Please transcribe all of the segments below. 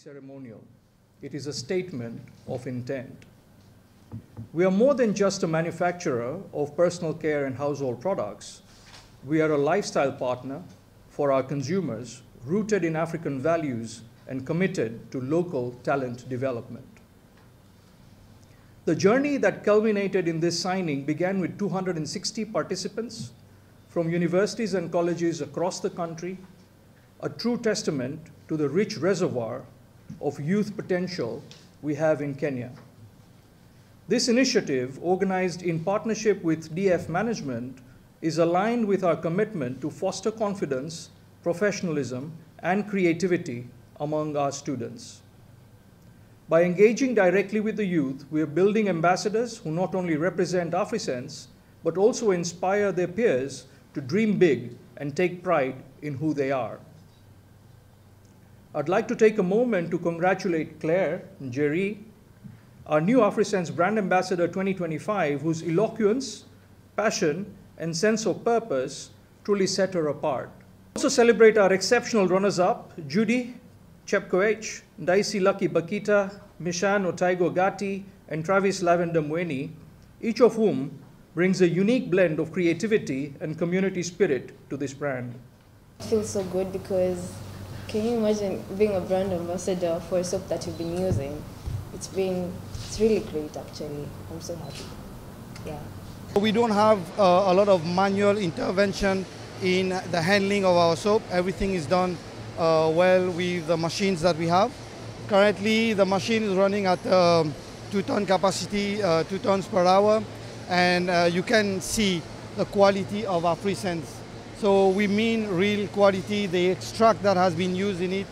Ceremonial. It is a statement of intent. We are more than just a manufacturer of personal care and household products. We are a lifestyle partner for our consumers, rooted in African values and committed to local talent development. The journey that culminated in this signing began with 260 participants from universities and colleges across the country, a true testament to the rich reservoir of youth potential we have in Kenya. This initiative, organized in partnership with DF Management, is aligned with our commitment to foster confidence, professionalism, and creativity among our students. By engaging directly with the youth, we are building ambassadors who not only represent AfriSense, but also inspire their peers to dream big and take pride in who they are. I'd like to take a moment to congratulate Claire and Jerry, our new AfriSense Brand Ambassador 2025, whose eloquence, passion, and sense of purpose truly set her apart. Also celebrate our exceptional runners-up, Judy Chepkoech, Daisy Lucky Bakita, Mishan Otaigo Gati, and Travis Lavender Mweni, each of whom brings a unique blend of creativity and community spirit to this brand. It feels so good because can you imagine being a brand ambassador for a soap that you've been using? It's really great, actually. I'm so happy. Yeah. We don't have a lot of manual intervention in the handling of our soap. Everything is done well with the machines that we have. Currently, the machine is running at 2-ton capacity, 2 tons per hour, and you can see the quality of AfriSense. So we mean real quality, the extract that has been used in it.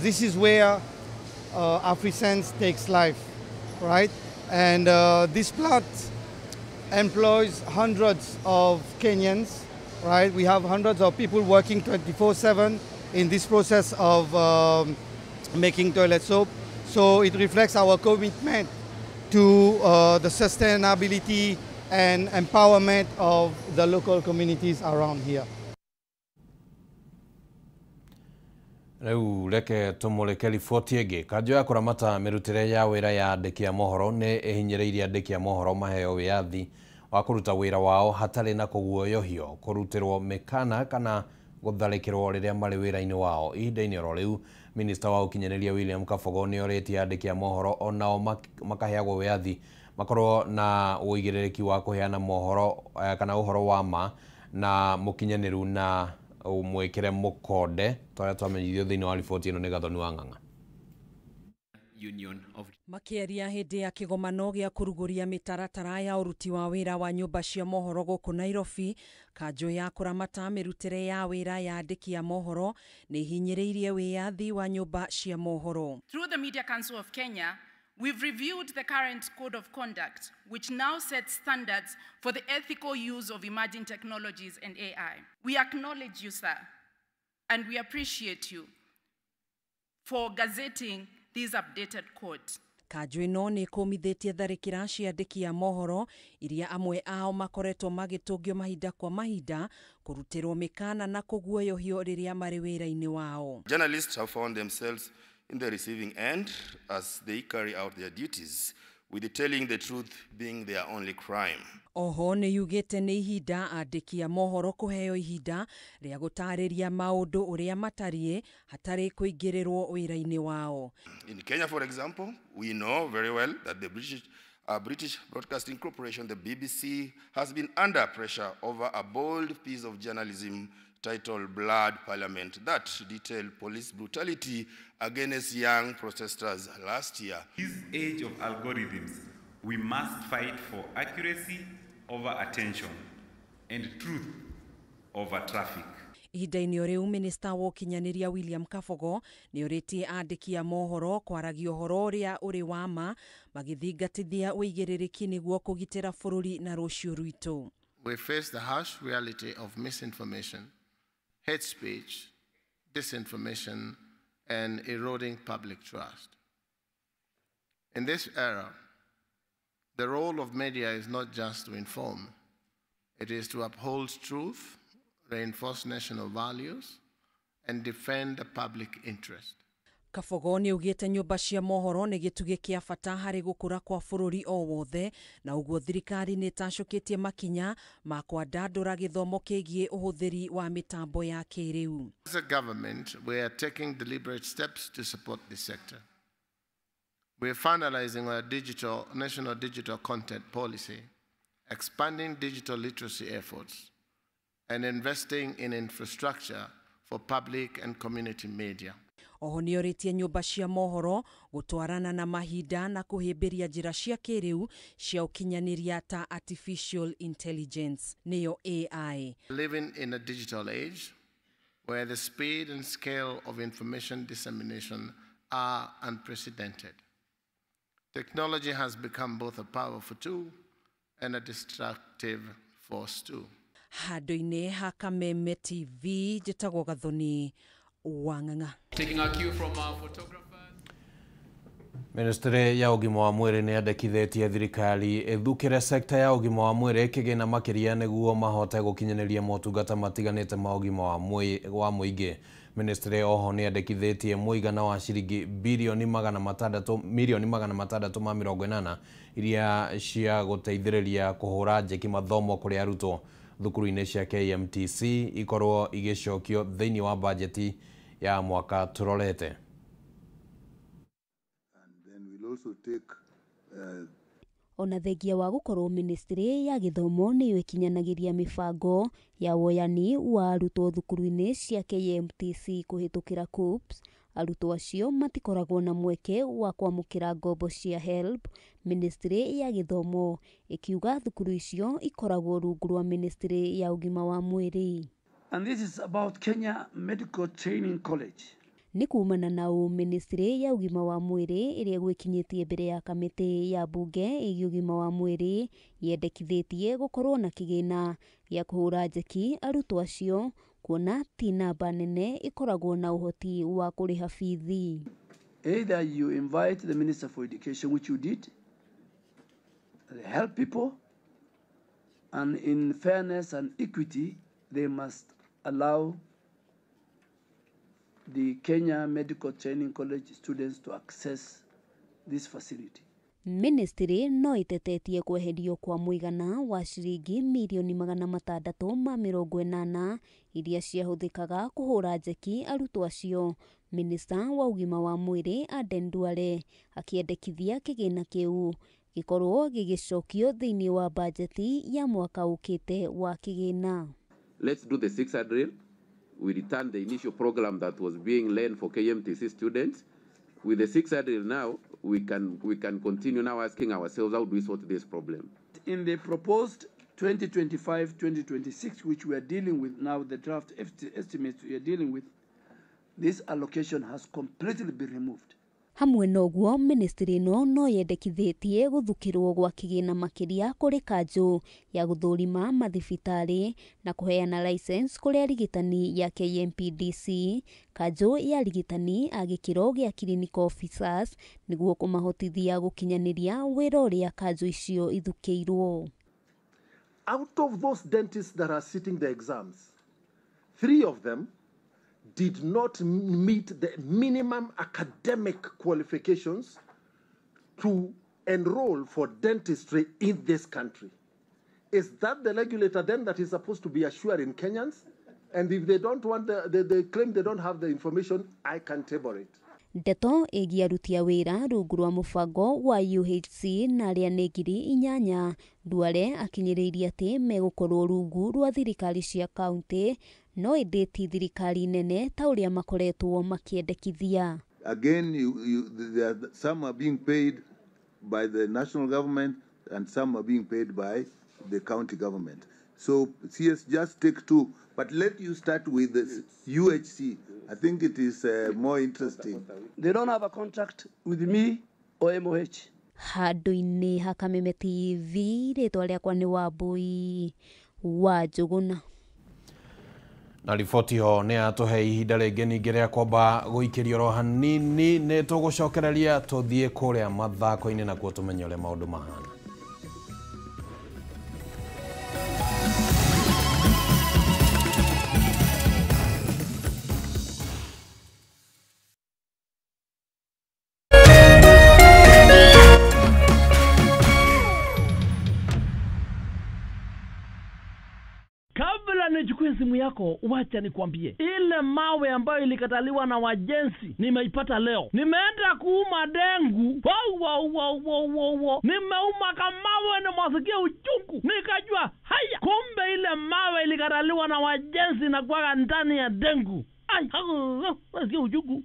This is where AfriSense takes life, right? And this plant employs hundreds of Kenyans, right? We have hundreds of people working 24/7 in this process of making toilet soap. So it reflects our commitment to the sustainability and empowerment of the local communities around here. Rĩu reke tũmũrĩke riboti ĩngĩ. Kanjũ ya kũramata mĩrutĩre ya wĩra ya andĩki a mohoro nĩ ĩhinyĩrĩirie andĩki a mohoro maheo wĩyathi wa kũruta wĩra wao hatarĩ na kũguoyohio, kũrutĩrwo mĩkana kana gũtharĩkĩrwo rĩrĩa marĩ wĩra-inĩ wao. Ihinda-inĩ oro rĩu, minista wa ũkinyanĩria William Kabogo nĩ orĩtie andĩki a mohoro onao makaheagwo wĩyathi makorwo na ũigĩrĩrĩki wa kũheana mohoro kana ũhoro wa ma na mũkinyanĩru na mwĩkĩre mũkonde twarĩa twamenyithio thĩinĩ wa riboti ĩno nĩ Gathoni wa Ng'ang'a. Makĩaria hĩndĩ ya kĩgomano gĩa kũrugũria mĩtaratara ya ũruti wa wĩra wa nyũmba cia mohoro gũkũ Nairobi, kanjũ ya kũramata mĩrutĩre ya wĩra ya andĩki a mohoro nĩ ihinyĩrĩirie wĩyathi wa nyũmba cia mohoro. Through the Media Council of Kenya, we've reviewed the current code of conduct, which now sets standards for the ethical use of emerging technologies and AI. We acknowledge you, sir, and we appreciate you for gazetting this updated code. Kanjũ ĩno nĩ ĩkũmithĩtie tharĩkĩra cia andĩki a mohoro iria amwe ao makoretwo magĩtũngio mahinda kwa mahinda kũrutĩrwo mĩkana na kũguoyohio rĩrĩa marĩ wĩra-inĩ wao. Journalists have found themselves in the receiving end as they carry out their duties, with telling the truth being their only crime. Oho nĩ yugĩte nĩ ihinda andĩki a mohoro kũheo ihinda rĩa gũtarĩria maũndũ ũrĩa matariĩ hatarĩ kũingĩrĩrwo wĩra-inĩ wao. In Kenya, for example, we know very well that the British Broadcasting Corporation, the BBC, has been under pressure over a bold piece of journalism titled Blood Parliament that detailed police brutality against young protesters last year. This age of algorithms, we must fight for accuracy over attention and truth over traffic. Ihinda-inĩ o rĩu, minista wa ũkinyanĩria William Kabogo nĩ orĩtie andĩki a mohoro kwaragia ũhoro ũrĩa ũrĩ wa ma magĩthingatithia ũigĩrĩrĩki nĩguo kũgitĩra bũrũri na rũciũ rwitũ. We face the harsh reality of misinformation, hate speech, disinformation, and eroding public trust. In this era, the role of media is not just to inform, it is to uphold truth, reinforce national values, and defend the public interest. Kabogo nĩ augĩte nyũmba cia mohoro nĩ gĩtugĩ kĩa bata harĩ gũkũra kwa bũrũri o wothe, na ũguo thirikari nĩ ĩtacũkĩtie makinya ma kwandandũra gĩthomo kĩgiĩ ũhũthĩri wa mĩtambo ya kĩrĩu. As a government, we are taking deliberate steps to support this sector. We are finalizing our national digital content policy, expanding digital literacy efforts, and investing in infrastructure for public and community media. Oho nĩorĩtie nyũmba cia mohoro gũtwarana na mahinda na kũhĩmbĩria njĩra cia kĩrĩu cia ũkinyanĩria ta artificial intelligence nĩyo AI. Living in a digital age where the speed and scale of information dissemination are unprecedented. Technology has become both a powerful tool and a destructive force too. Handũ-inĩ ha Kameme TV njĩtagwo Gathoni Wang'ang'a. Taking our cue from our photographer. Ministry ya ũgima wa mwĩrĩ nĩ yandĩkithĩtie thirikari ĩthukĩre sekta ya ũgima wa mwĩrĩ kĩgĩna makĩria nĩguo mahote gũkinyanĩria motungata matiganĩte ma ũgima wa mũingĩ. Ministry oho nĩ yandĩkithĩtie mũigana wa ciringi birioni 600 milioni 680 iria cia gũteithĩrĩria kũhũra njeki mathomo kũrĩ arutwo thukuru-inĩ cia KMTC ikorwo igĩcokio thĩinĩ wa bajeti ya mwaka tũrorete. Ona thengia wa gũkorwo ministry ya gĩthomo nĩyo ĩkinyanagĩria mĩbango ya woyani wa arutwo thukuru-inĩ cia KMTC kũhĩtũkĩra KUCCPS, arutwo acio matikoragwo na mweke wa kwamũkĩra ngombo cia HELB. Ministry ya gĩthomo ĩkiuga thukuru icio ikoragwo rungu rwa ministry ya ũgima wa mwĩrĩ. And this is about Kenya Medical Training College. Nĩ kumana na ũ ministry ya ũgima wa mwĩrĩ ĩrĩa gwĩkinyĩtie mbere ya kamĩtĩ ya bunge ĩgiĩ ũgima wa mwĩrĩ yendekithĩtie gũkorwo na kĩgĩna gĩa kũhũra njeki arutwo acio kuona ti namba nene ĩkoragwo na ũhoti wa kũrĩha bithi. Either you invite the Minister for Education, which you did, help people, and in fairness and equity, they must allow the Kenya Medical Training College students to access this facility. Ministry no ĩtetetie kweherio kwa mũigana wa ciringi mirioni 680 iria ciahũthĩkaga kũhũra njeki arutwo acio. Minista wa ũgima wa mwĩrĩ Aden Duale akĩendekithia kĩgĩna kĩu gĩkorwo gĩgĩcokio thĩinĩ wa bajeti ya mwaka ũkĩte wa kĩgĩna. Let's do the 6-hour drill. We return the initial program that was being learned for KMTC students. With the 6-hour drill now, we can continue now asking ourselves, how do we sort this problem? In the proposed 2025-2026, which we are dealing with now, the draft estimates we are dealing with, this allocation has completely been removed. Hamwe na ũguo ministry ĩno no yendekithĩtie gũthukĩrwo gwa kĩgĩna makĩria kũrĩ kanjũ ya gũthũrima mathibitarĩ na kũheana license kũrĩ arigitani ya KMPDC, kanjũ ya arigitani a gĩkĩro gĩa clinical officers nĩguo kũmahotithia gũkinyanĩria wĩra ũrĩa kanjũ icio ithukĩirwo. Out of those dentists that are sitting the exams, 3 of them did not meet the minimum academic qualifications to enroll for dentistry in this country. Is that the regulator then that is supposed to be assuring Kenyans? And if they don't want they claim they don't have the information, I can table it. Ndeto ĩgiĩ aruti a wĩra rungu rwa mũbango wa UHC na arĩa nĩ 8,000 Duale akinyĩrĩirie atĩ megũkorwo rungu rwa thirikari cia kaunti no ĩndĩ ti thirikari nene ta ũrĩa makoretwo makĩendekithia. Again, some are being paid by the national government and some are being paid by the county government. So CS, just take 2, but let you start with the UHC. I think it is more interesting. They don't have a contract with me or MOH. Handũ-inĩ ha Kameme TV, rĩtwa rĩakwa nĩ Wambui wa Njũgũna. Na riboti ho nĩ yatũhe ihinda rĩngĩ ningĩ rĩa kwamba gũikĩrio ro hanini nĩ tũgũcokereria tũthiĩ kũrĩa mathako-inĩ nakuo tũmenye ũrĩa maũndũ mahana. Hii simu yako, wacha nikwambie, ile mawe ambayo ilikataliwa na wajenzi nimeipata leo. Nimeenda kuuma dengu, wow, wow, wow, wow, wow, wow. Nimeuma kamawe, nimwasikia uchungu, nikajua haya, kumbe ile mawe ilikataliwa na wajenzi na kuwaga ndani ya dengu. Ai, nasikia uchungu.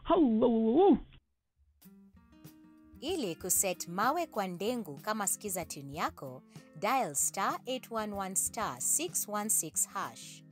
Hau, hau, hau. Ili kuset mawe kwa ndengu kama skiza tune yako, dial star 811 star 616 hash.